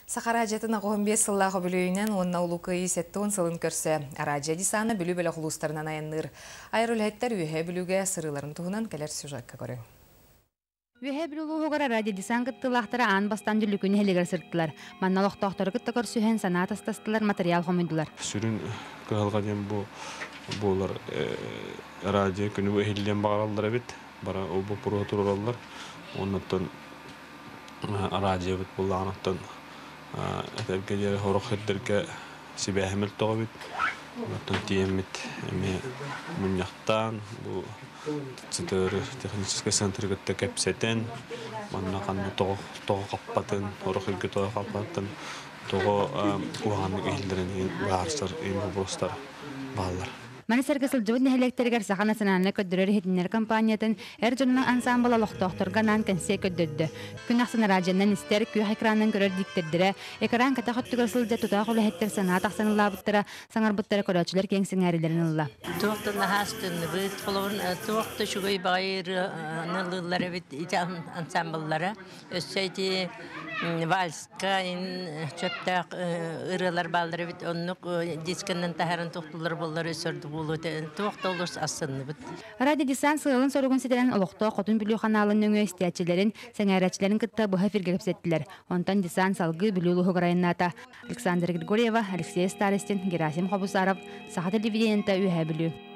Саха араадьыйатын 85 сыллаах үбүлүөйүнэн уонна Улуу Кыайыы 70 сылын көрсө араадьыйа десана Бүлүү бөлөх улуустарынан айанныыр. Айар үлэһиттэр Үөһээ Бүлүүгэ сырыыларын туһунан кэлэр сюжекка көрүҥ. Үөһээ Бүлүү улууһугар радиодесант кыттыылаахтара аан бастаан Дүллүкү нэһилиэгэр сырыттылар. Манна олохтоохтору кытта көрсүһэн, санаа атастастылар, матырыйаал хомуйдулар. Сүрүн кыһалҕа диэн бу буолар радио күнү бу иһиллиэн баҕараллар эбит. Бара ол боппуруоһу туруораллар. Оннуттан араадьыйабыт буоллаҕына этэргэ диэри сорох сирдэргэ сибээһэ мөлтөх эбит. Оттон тиийэммит эмиэ мунньахтаан бу ЦТР техническэй центры кытта кэпсэтэн манна ханна тоҕо тоҕо хаппатын, сорох сиргэ тоҕо хаппатын, тоҕо куһаҕаннык иһиллэрин иһин быһаарсар боппуруостар бааллар. Маны сэргэ сылдьыбыт нэһилиэктэригэр Саха национальнай көрдөрөр-иһитиннэрэр компаниятын эр дьонунан ансаамбыла олохтоохторго анаан кэнсиэр көрдөрдө. Күн ахсын араадьыйанан истэр, күөх экранынан көрөр дииктэрдэрэ, экран кэтэх өттүгэр сылдьар тутаах үлэһиттэр санаа тахсан ыллаабыттара, саҥарбыттара көрөөччүлэр киэҥ сэҥээриилэрин ылла. Туох да наһаа астынныбыт, холобур, туох да үчүгэй баҕайы ырыаны ыллыыллар эбит ити ансаамбыллара. Өссө ити вальска сөптөөх ырыалар бааллар эбит. Оннук дискэнэн таһааран туохтуулар буоллар өссө ордук буолуо этэ. Туох да олус астынныбыт. Радио Десант сыалын-соругун ситэрэн олохтоох Хотун Бүлүү ханаалын нөҥүө истээччилэрин, сэҥээрээччилэрин кытта быһа эфиргэ кэпсэттилэр. Онтон десант салгыы Бүлүү улууһугар айаннаата. Александра Григорьева, Алексей Старостин, Герасим Хобусаров, Саха телевидениета Үөһээ Бүлүү.